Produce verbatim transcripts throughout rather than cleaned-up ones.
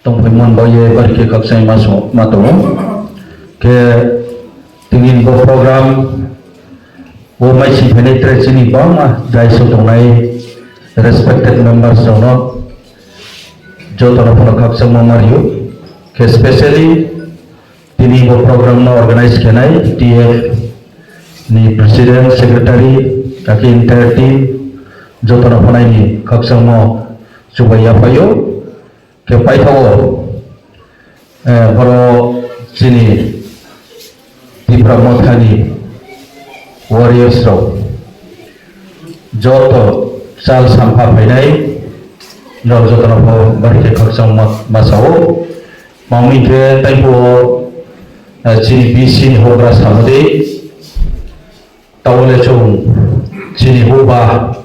Tongphaimon bo ye bari khe khakchangma so-, ma tongo. Khe tini bo program o mai si phainai tre chini bangma jai so tongnai respected members rokno jotono phano khakchangma ma rio. Khe specially tini bo program no organize khenai T F ni president, secretary, kaki entire team jotono phano aini khakchangma chubai yaphaio. Khe paithago, eh, borok chini Tipra Mothani warriors rok joto chal sampha phainai rok jotono bo bari khe khakchang ma-, ma sao. Mangmi khe taibo, eh, chini B C ni hokra samode. Tabole chwng chini buba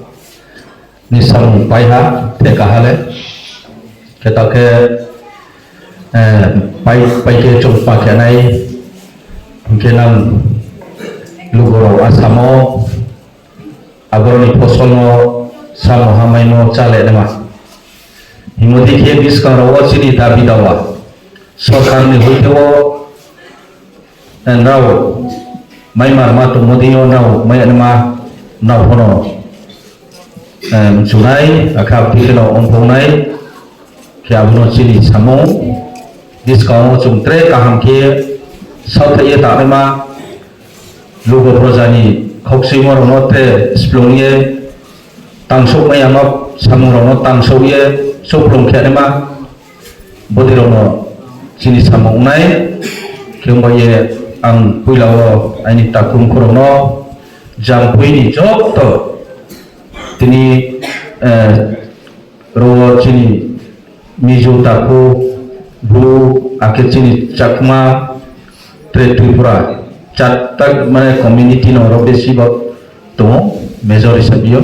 ni samung paiha, tei kahale. Khe ta khe, eh, pai, pai khe chwng pa khe nai, hwnkhe nang lugurok asamo, aborokni phosolno samo hamaino chale nima. Himodi khe bwskangrok o chini dabi dawa, sorkarni hwnkhe o, eh, nrao mai mar ma tongmodi o nrao mai anima nrao phano, eh, mchunai, akha abdi kheno ongkhongnai, khe abono chini samung, bwskango chwng tre kaham khe saothaiye tangnaima, lugo projani khokchwimo rokno tre splungye, tangsok maya nok samung rokno tangsokye, soplung khe anima, Bodirokno chini samung wngnai, khe wngbaye ang puilao aini takhum khorokno Jangpuini joto tini, eh, ro chini Mizo takhu, Bru, akhe chini Chakma, tre Tripura, chatta mane community no oro besi bo tongo, major hisab yo.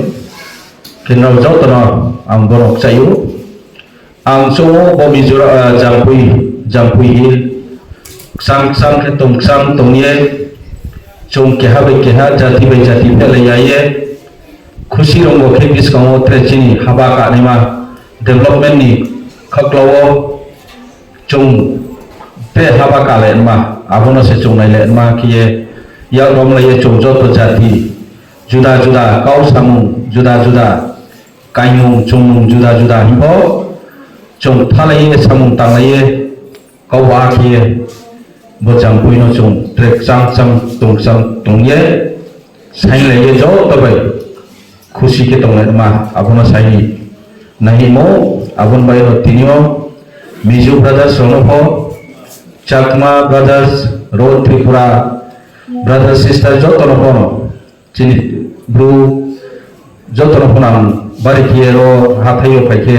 Khe no jotono ang borok chaio. Ang chungo bo Mizoram, ah, Jampui, Jampui Hill. Ksang ksang khe tong ksang tongye chung keha bai keha, jati bai jati phelai ya ye. Khusi rongo khe bwskango tre chini haba kanima development ni khaklao chung tre haba kale ma abono se chung nai le ma khe ye yak rom lai ye chung joto jati juda juda kau samung juda juda kaimung chumung juda juda hinbo chwng phalaiye samung tanglaiye kau ba khe bo Jangpuino chwng tre chang chang tong chang tongye sainglaiye joto bai khusi khe tonglai ma abono saini nahimo aboni bai no tinio Mizo brothers rokno pho Chakma brothers ro Tripura brothers sister joto no pho no Chini bru jotono phano ang bari khe ro hathai o phai khe,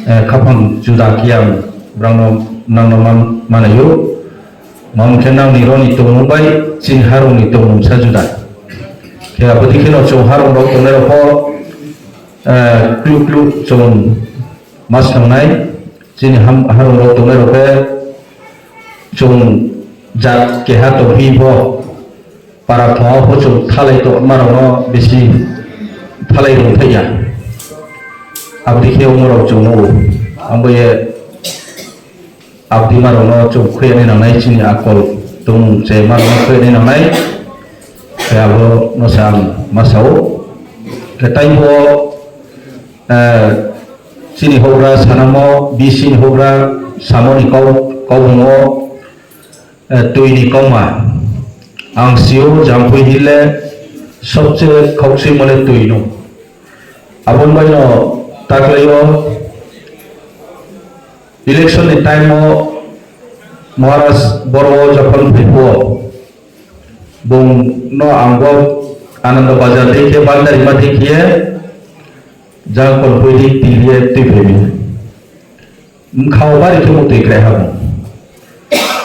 eh, khaphang juda khe ang brangno nangno man-, manayo. Mamo khe nangni roni tongmung bai chini harongni tongmung sa juda. Khe aboni kheno chwng harong rok tongnai rok pho, eh, klu klu chwng ma swngnai. Chini ham-, harong rok tongnai rok khe chwng jat keha tongphi bo. Para thongao pho chwng thalai tongmarokno bisi thalai rwngthai ya. Aboni khe umorok chwng nugo. Ang bo ye abdi marokno chwng khuyani nangnai chini akol tongmung che marokno khuyani nangnai. Khe abo no se ang ma sao. Khe taibo, eh, chini hokra sanamo, B C ni hokra samoni kau, kaubungo, Eh, twi ni kokma. Ang sio Jampui Hill le sobse khokchwimo le twi no. Aboni bai no taklaio election ni time o Maharaj Boro o jokhon phaiphio bung no ang bo Ananda Bazar dei khe Bandari ma dei khe jang kon pui di twi ye twi phaibi. Mkhao bari khe muktwi khlai ha bo.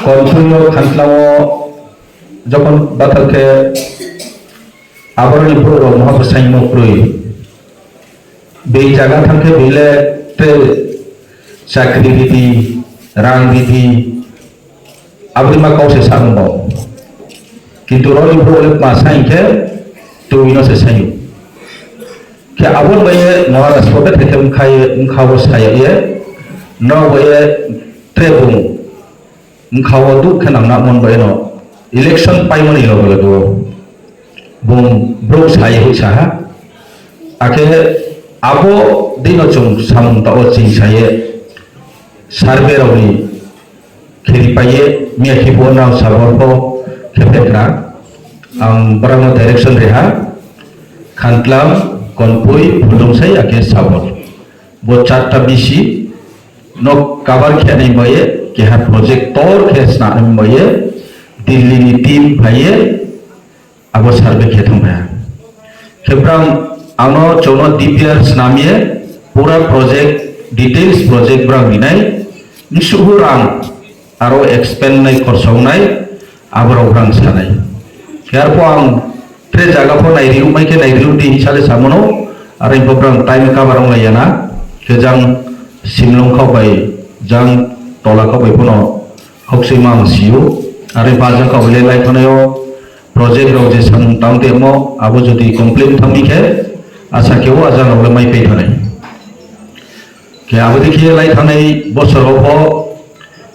Konthwio khantlao jokhon bathar khe aboroni borok rok moha bwsaingmo kwrwi. Bini jaga thang khe bini le tei chakri ridi, rang ridi, Aboni ma kok se sakno bo. Kintu roni borok le ma sai khe twi no se saio. Khe aboni bai Maharaj ko betha khe wngkhai wngkha bo saya ye. No bo ye Tre bung wngkha o duk khe nang nang mon bai no election paimani loge loge o bung brouh sai hoi saha. Akhe abo dino chwng samung ta o ching saye survey rokni kheri paiye miya khibo nang sabor pho khe pekra ang borokno direction reha Khantlam, Konpui, Phulungsai akhe Sabor. Bo charta bisi no cover khe nai baye keha project tor khe sna nai baye Delhi ni team phaiye abo survey khe thang phaiha. Khe brang ano chono D P R snamye pura project details project brang rinai nisuhu rang aro expand nai khorsong nai aborok rang sanai. Khe arpho ang tre jaga pho nairiu mai khe nairiu di sale samono aro ibo brang time cover ong laiya na khe jang Simlong khao bai jang tola khao bai phono hoksoi ma ang siu aro ibo ajang khao bai lai lai thanaio project rok je samung tang temo abo jodi complete thangmi khe asa khe o ajang rok le mai pai thanai. Khe abo dikhe lai thanai bosor o pho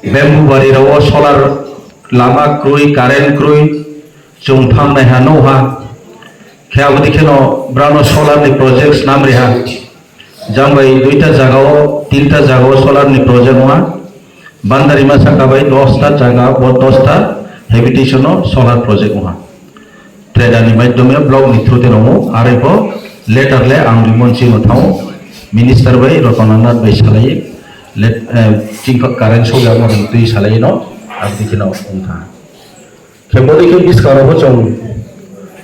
Bamboo bari rao solar lama kroi, current kroi, chwng thang nai ha, no ha. Khe abo dikhe no brano solar ni project snam ri ha. Jang bai duita jaga o, tinta jaga o solar ni project wngha. Bandari ma saka bai dosta jaga o, dosta habitation o solar project wngha. Trader ni maidomya block ni through te rongo, aroi bo letter le ang rimon chino thao, minister bai Rotana Nath bai salai, let, eh, chingkok current soya mo twi salai no, abdi kheno wngkha. Khe bodi khe biskaro bo chwng,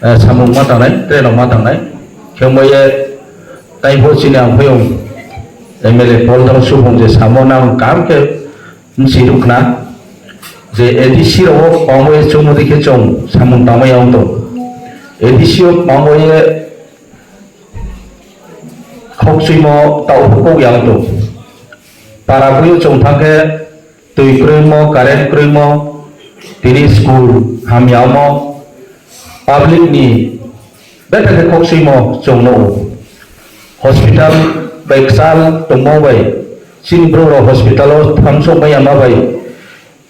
eh, samung ma tangnai, train rok ma tangnai, khe moye tai bo chini ang phuyung M L A Paul Dharma Subung je samo nang kam khe Bwswi rwkha je A D C rok o kwbangma chwngmudi khe chwng samung tangma yang tong. A D C o kwbangma khokchwimo tao kok yang tong. Para bwio chwng thang khe twi kwrwimo, current kwrwimo, tini school hamya omo, public ni betha khe khokchwimo chwng nugo. Hospital bai kwchal tongmo bai chini borok rok hospital o thangsok maya ma bai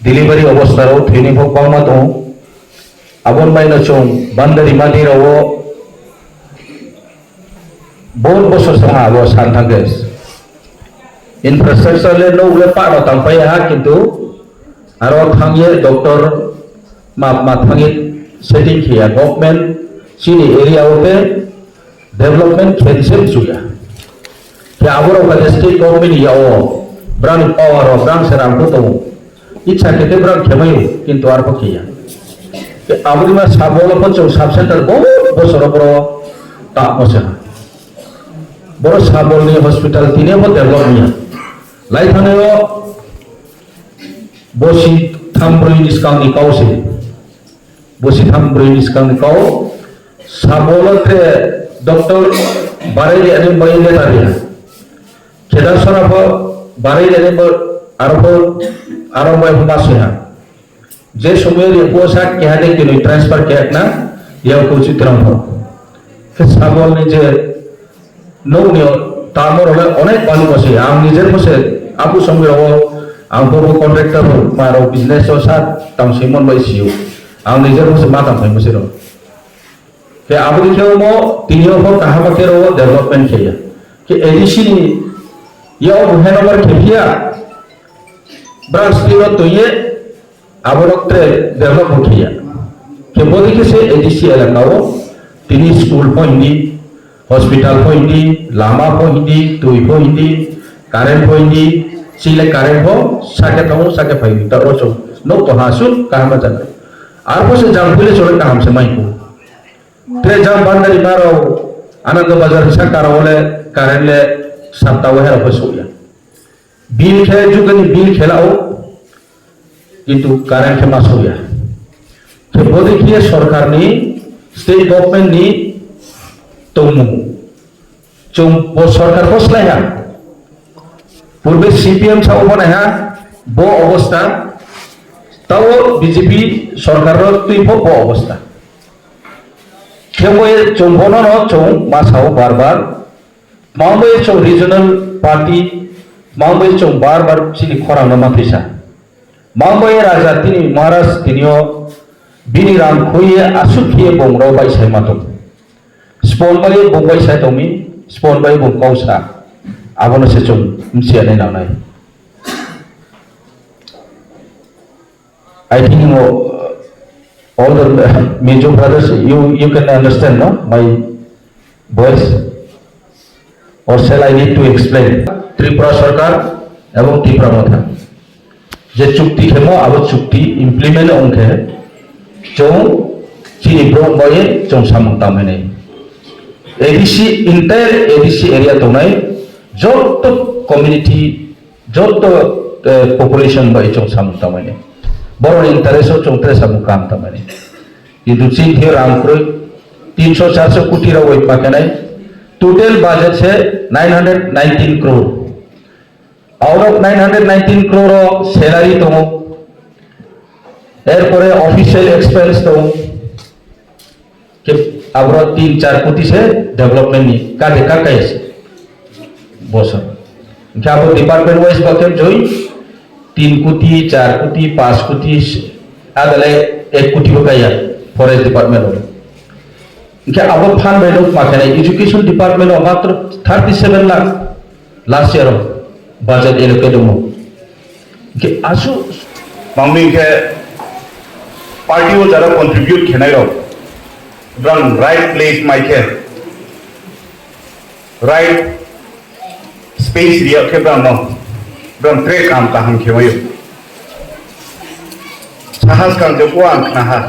delivery obostha rok thwini bo kwbangma tongo. Aboni bai no chwng bandari madi rok o bohut bosor song abo san thang khe infrastructure le nok le pa no tang pai ha, kintu aro thang ye doctor ma, ma thang ye setting khe ya government chini area o khe development khe se chuya. Khe abo rok khe state government ya o brang power o brang se rang ko to icha khe te brang khe mai, kintu ar ko khe ya. Khe abo ni ma sabo lo ko chwng sub center bo bosor boro ta mo se. Boro sabol ni hospital tini bo develop ya. Lai thane o bosi tham broi ni skang ni kau se. Bosi tham broi ni skang ni kau. Sabolo te doctor barai de ani bai le ta dia. Keda sora bo barai de ani bo aro bo aro bai bo ma se ha. Je somoy ri po sa ke ha de ke transfer ke na ya ko chitram ho. Ke sabol ni je Nokni tamo rok le onek balu bo se. Ang nijer bo se apu songwi rogo, ang bo bo contractor rok ma rok business o sa tang se mon bai sio. Ang nijer bo se ma tang phai mo se rok. Ke aboni khe mo tini o bo kaham khe rogo development khe ya. Ke A D C ni ya o bo handover khe ya. Branch twi no twi ye Aborok tre develop bo khiya. Khe bodi khe se A D C elaka o tini school pho hindi, hospital pho hindi, lama pho hindi, twi pho hindi, current pho hindi, chile current pho sake tongo, sake phai ta o chwng nok to ha suk kaham jang. Arpho se jang phile chole kaham se mai ko. Tre jang bandari maro Anando Bazar sa karo le current le sapta o hera pho sukya. Bill khe jugani bill khelao, kintu current khe ma sokya. Khe bodi khe sorkar ni, state government ni tongmung. Chwng bo sorkar bo slai ha. Purbe C P M sa obo nai ha, bo obostha. Tao B J P sorkar ro twi pho bo obostha. Khe bo e chwng bono no chwng ma sao bar bar. Mangbai chwng regional party Mangbai chwng bar bar chini khorang no ma thwisa. Mangbai raja tini Maharaj tinio bini ram khuiye aswk khiye bong rok bai sai ma tong. Spon bai bong bai sai tongmi, spon bai bong kau sa. Abono se chwng msiya nai nangnai. I think, uh, all the, uh, Mizo brothers, you, you can understand, no? My voice? Or shall I need to explain? Tripura Sarkar ebong Tipra Motha je chukti khemo, abo chukti implement ongkhe chwng chini borok bai chwng samung tangmani. A D C, entire A D C area tongnai joto community, joto, eh, population bai chwng samung tangmani. Borokni interest o chwng tre samung kam tangmani. Kintu chini thwi rang kwrwi tinsho charso koti rok bai pakenai. Total budget se nine hundred nineteen crore. Out of nine hundred nineteen crore o salary tongo. Erpore official expense tongo. Ke abro tin char koti se development ni kate kakai se bosor. Hingke abo department wise ba khe joi tin koti, char koti, panch koti, adale ek koti bo kaya forest department o. Hingke abo phan bai rok ma khe education department o matro thirty seven lakh last year o budget allocate omo. Hingke asu mangni hingke party o jara contribute khenai rok brang right place mai khe right space riya khe brang no brang tre kam kaham khe mayo. Sahas kang je ko ang khna ha.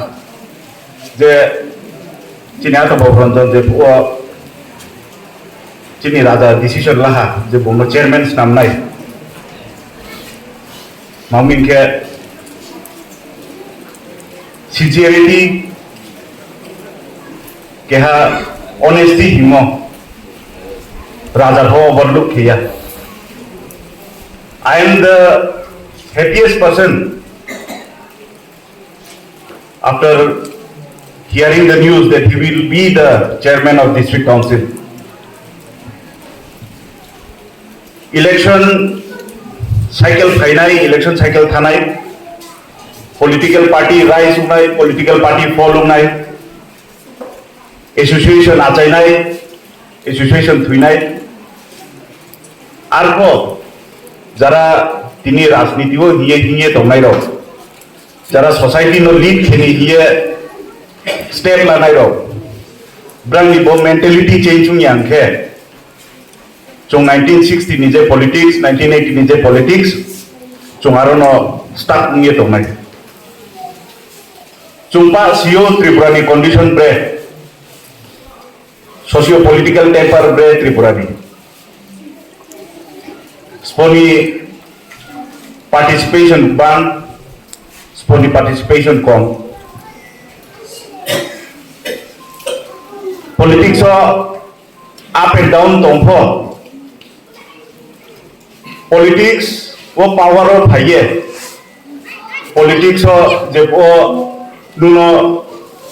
Je chini ata Bhabaranjan je o chini raja decision laha je bungno chairman snamnai. Maming khe sincerity keha honesty himo raja tho overlook khiya. I am the happiest person after hearing the news that he will be the chairman of district council. Election cycle phainai, election cycle thanai, political party rise wngnai, political party fall wngnai, association achainai, association thwinai, arpho jara tini rajniti o hiye hiye tongnai rok, jara society no lead kheni hiye step lanai rok, brangni bo mentality change wngya hwnkhe, chwng nineteen sixty ni je politics, nineteen eighty ni je politics, chwng aro no stuck wngye tongnai. Chwng pa sio Tripura ni condition bre. Socio political temper bre Tripura ni. Sponi participation bang, sponi participation kom. Politics o up and down tongpho. Politics o power o phaiye, politics o jebo nuno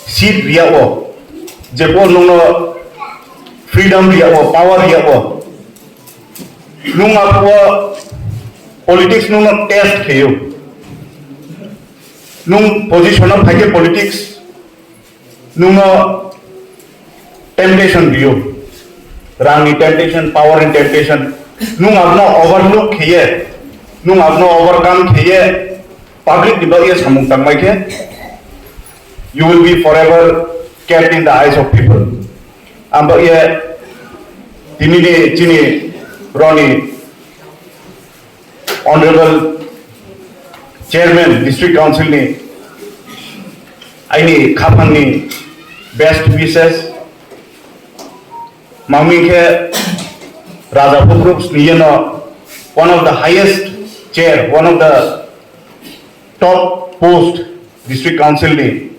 seat riya o, jebo nuno freedom riya o, power riya o, nung apo politics nuno test kheyo, nung position o phaikhe politics nungno temptation rio, rangni temptation, power ni temptation, nung abono overlook kheye, nung abono overcome kheye, public ni bagwi samung tangbai khe, you will be forever kept in the eyes of people. Ang bagwi tini ni chini roni Honorable Chairman District Council ni aini khapang ni best wishes. Mangmi khe Raja Phukruk sniye no one of the highest chair, one of the top post District Council ni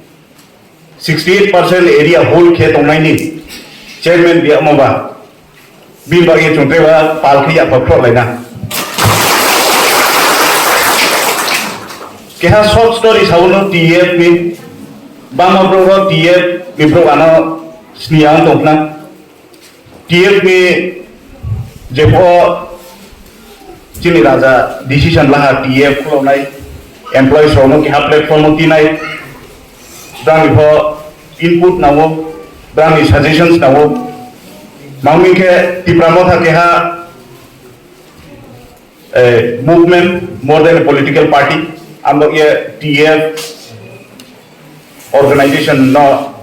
sixty eight percent area hold khe tongnaini chairman biyamo ba bini bagwi chwng teibo pal khe yapha khroh laina. Keha short story sabono T F ni bangma borok rok T F ni borok ano sniya wng tongkhna. T F ni jepho Chini raja decision laha T F khuloknai, employees rokno keha platform o tinai, brangni pho input nango, brangni suggestions nango. Mangmi khe Tipra Motha keha eh, movement more than a political party. Amo ye T F organization no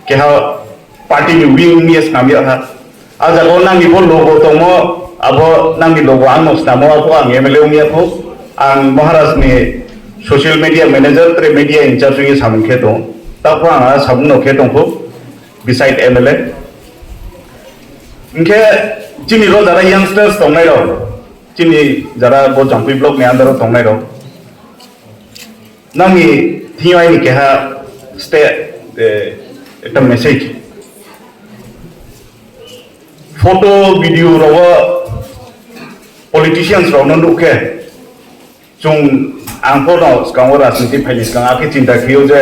keha party ni wing ni snam ya ha. A jaga o nangni bo logo tongo, abo nangni logo ang no snamo, abo ang M L A wng ya kho. Ang Maharaj ni social media manager, tre media in charge wng samung khe tong. Ta pho ang a samung no khe tong kho beside M L A. Hinkhe chini ro jara youngsters tongnai rok, chini jara bo Jampui block ni under o tongnai rok, nangni thing aini keha ste, eh, ekta message. Photo, video rogo politicians rokno nukhe, Chwng ang pho no swkango rajniti phaini swkang akhe chinta khio je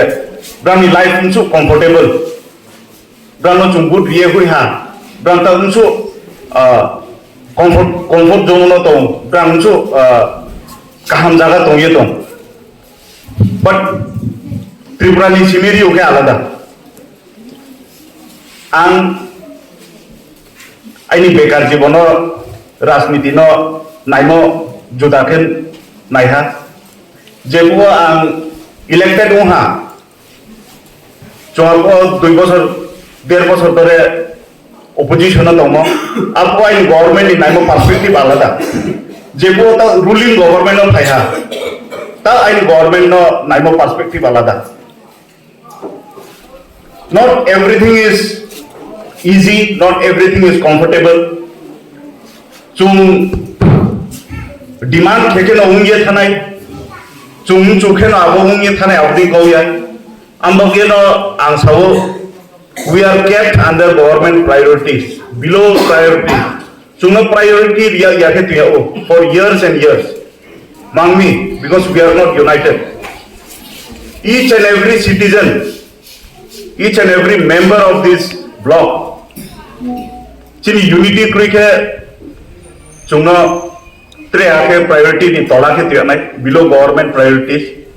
brani life wngsu comfortable, brano chwng good riye hui ha, bran ta wngsu, ah, comfort, comfort zone no tong, bran wngsu, ah, kaham jaga tongye tong. But Tripura ni scenario khe alada. Ang aini bekar jibono rajniti no naimo juda khe naiha. Jebuo ang elected wngha, chwngbo dui bosor, der bosor dhore opposition o tongmo, abo aini government ni naimo perspective alada. Jebuo ta ruling government o phaiha, ta aini government no naimo perspective alada. Not everything is easy, not everything is comfortable. Chwng demand khe kheno wngye thanai, chwng chuk kheno abo wngye thanai, aboni kauya. Ambo kheno ang sao, we are kept under government priorities, below priorities. Chwngno priority riya, ya khe tuya o for years and years. Mangmi, because we are not united. Each and every citizen, each and every member of this block, chini unity kwrwi khe chwngno tre akhe priority ni tola khe tuya nai, below government priorities.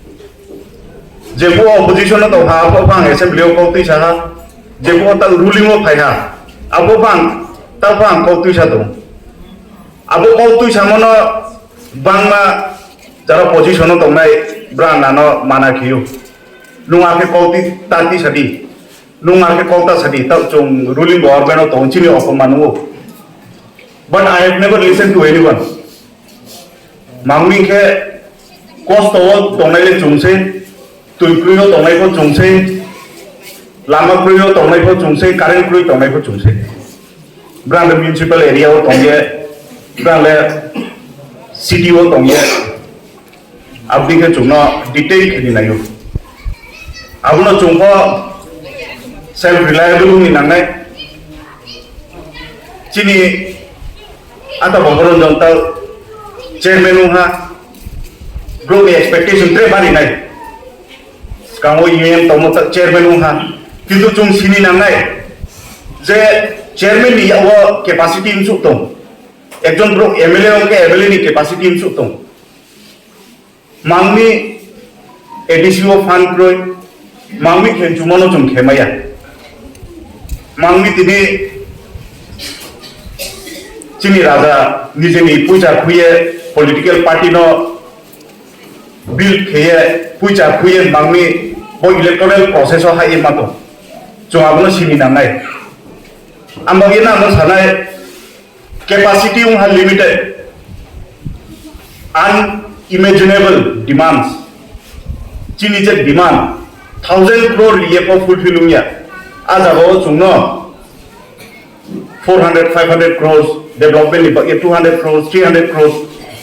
Jebuo opposition no tongkha, abo phang assembly o kok twi saha, jebuo ta ruling o phaiha, abo phang ta phang kok twi sa tong. Abo kok twi samono bangma jara position o tongnai brang nano mana khiyo. Nung akhe kok twi ta twi sadi, nung akhe kok ta sadi, ta chwng ruling government o tong chini opoma nungo. But I have never listened to anyone. Mangmi khe kosto o tongnai le chwng se, twi kwrwi o tongnai pho chwng se, lama kwrwi o tongnai pho chwng se, current kwrwi tongnai pho chwng se. Brang le municipal area o tongye, brang le city o tongye, abdi khe chwngno detail khe di nayo. Abono chwng pho self reliable wngwi nangnai. Chini ata boboron jong ta chairman wngha, bro ni expectation tre bari nai. Skango U M tongmo ta chairman wngha, kintu chwng sini nangnai je chairman ni yago capacity wngsuh tong, ekjon bro M L A wngkhe M L A ni capacity wngsuh tong. Mangni A D C o phan kroi, mangni khenchumano chwng khemaya. Mangni tini chini raja nijeni puisa khuye political party no build kheye puisa khuye mangni bo electoral process o hai ma tong. Chwng abono sini nangnai. Ang bagwi no ano sanai, capacity wngha limited, unimaginable demands. Chini je demand thousand crore liye ko fulfill wngya. A jaga o chwngno four hundred, five hundred crores development ni bagwi two hundred crores, three hundred crores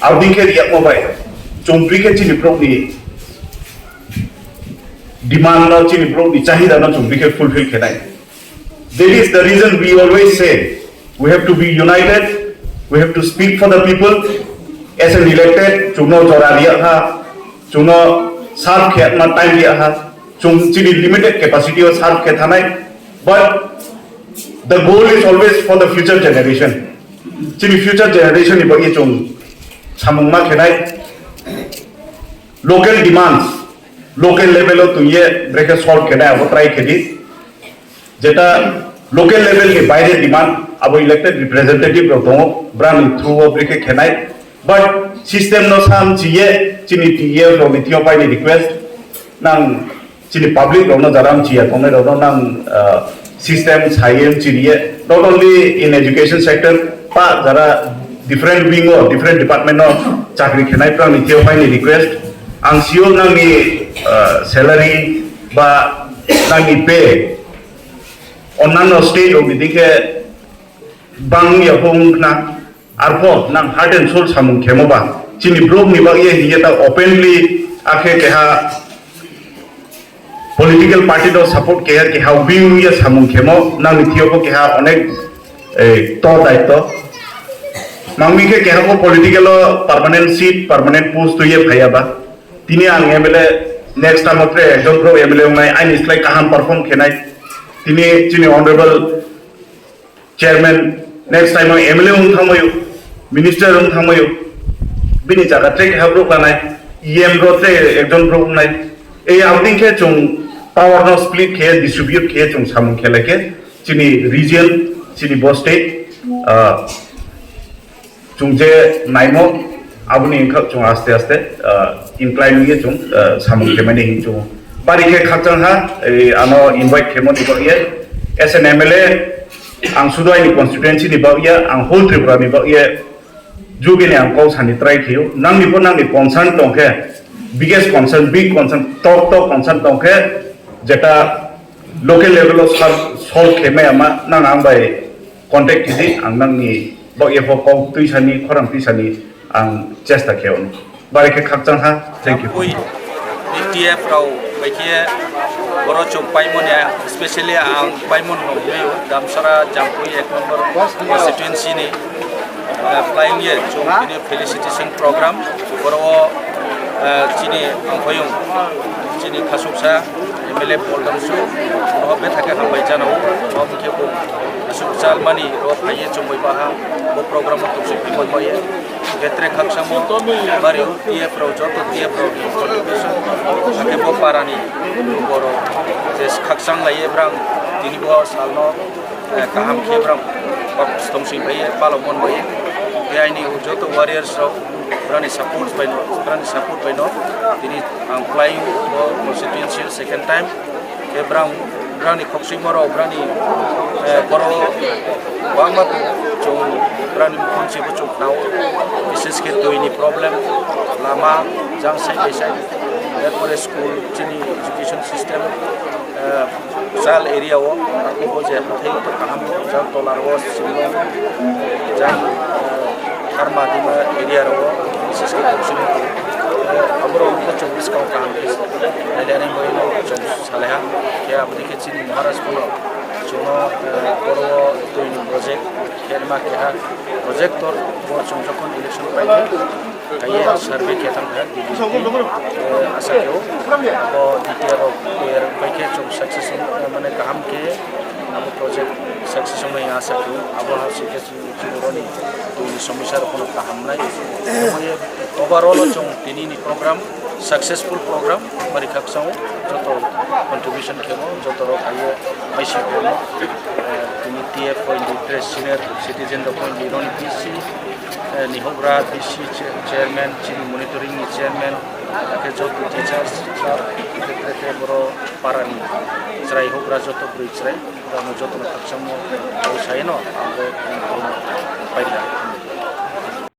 abdi khe riyakmo bai. Chwng bri khe chini borok ni demand no, chini borok ni chahida no chwng bri khe fulfill khe nai. That is the reason we always say we have to be united, we have to speak for the people. As an elected, chwngno jora riya kha, chwngno serve khe ma time riya kha, chwng chini limited capacity o serve khe thanai, but the goal is always for the future generation. Chini future generation ni bagwi chwng samung ma khenai, local demands local level o twiye brekhe solve khenai abo try khedi. Jeta local level ni baire demand abo elected representative rok tongo, brani through o brekhe khenai. But system no sam chiye chini T F rok ni thio paini request nang chini public rokno jara mchiya tongnai rokno nang, ah, system saye mchiriye, not only in education sector, pa jara different wing o, different department o chakri khenai prang ni thio paini request. Ang sio nangni, ah, salary ba nangni pay onnanno state rokni dikhe bang ya phung khna. Arpho nang heart and soul samung khemo ba, chini brok ni bagye hiye ta openly akhe keha political party no support keha, keha wing ya samung khemo, nang ni thio ko keha onek, eh, to daitto. Mangmi khe keha ko political o permanent seat, permanent post ye phaya ba. Tini ang M L A next time o tre ekjon brok M L A wngnai, aini slai kaham perform khenai. Tini chini honorable chairman, next time o M L A wng thangmaio, minister wng thangmaio, bini jaga tre keha brok lanai, E M rok tre ekjon brok wngnai. Ei abding khe chwng power no split khe, distribute khe chwng samung khe lai khe chini region, chini bo state, ah, chwng je naimo, aboni wngkha chwng aste aste, ah, incline wngye chwng, ah, samung khe mani hinwi chwng. Bari khe khakchang ha, ei, ano invite khe mani bagye, as an M L A, ang sudu aini constituency ni bagye, ang whole Tripura ni bagye, jugini ang kok sani try khaio. Nangni pho nangni concern tong khe, biggest concern, big concern, top top concern tong khe, jeta local level o sal-, solve khe maya ma, nang ang bai contact khidi, ang nangni bagye pho kok twi sani, khorang twi sani ang chesta khe ono. Bari khe khakchang ha. Thank you. Ui, B T F rao bai khe boro chwng paimoni, especially ang paimoni rok bai Damsara Jampui ek number constituency ni, eh, flying ye chwng bini felicitation program boro, eh, chini ang phaiyung chini khasuksa M L A Paul Damsu no bethake hambai jana o khe bo asuk chalmani ro phaiye chwng bai baha bo program o tubsi phimon baye. Betre khakchangmo bari o T F rok joto T F rok ni contribution, ake bo parani borok je khakchang lai ebrang tini bo salno, eh, kaham khe ebrang bap stong sing bai palok mon bai. Tei aini joto warriors rok brani support bai no, brani support bai no tini ang flying bo constituency second time. Khe brang, brani khokchwimo rok, brani, eh, borok bangma chwng brani mungsi bo chwng khnao. Bises khe twi ni problem, lama jang sai bai sai. Erpore school, chini education system, eh, rural area o, arphubo je hathai to kaham jang tola rogo, simi jang, eh, Harma Dima area rogo, bises khe khokchwimo. Eh, aborok bo chwng bwskang kaham khe. Nai le ani bagwi no chwng salaiha. Khe aboni khe chini Maharaj phano chwngno, eh, boro twi ni project khe ma keha projector bo chwng jokhon election pai khe kaiye survey khe thang kha, eh, asa khe o bo D T R rok, eh, pai khe chwng success wng, eh, mane kaham khe abo project success wngnai asa khe o. Abo ha se khe chini boroni twi ni somosya rok phano kaham nai. Omo ye overall o chwng tini ni program successful program, bari khakchang o joto contribution khemo, joto rok aiye maisi khemo, eh, tini T F point di press senior citizen rok point di roni B C, eh, ni hobra B C chair-, chairman, chini monitoring ni chairman, hakhe joto teachers, sir, hakhe tre tre boro para ni chwrai hobra joto bwrwi chwrai. Rokno jotono khakchangmo abo saino ang bo paikha.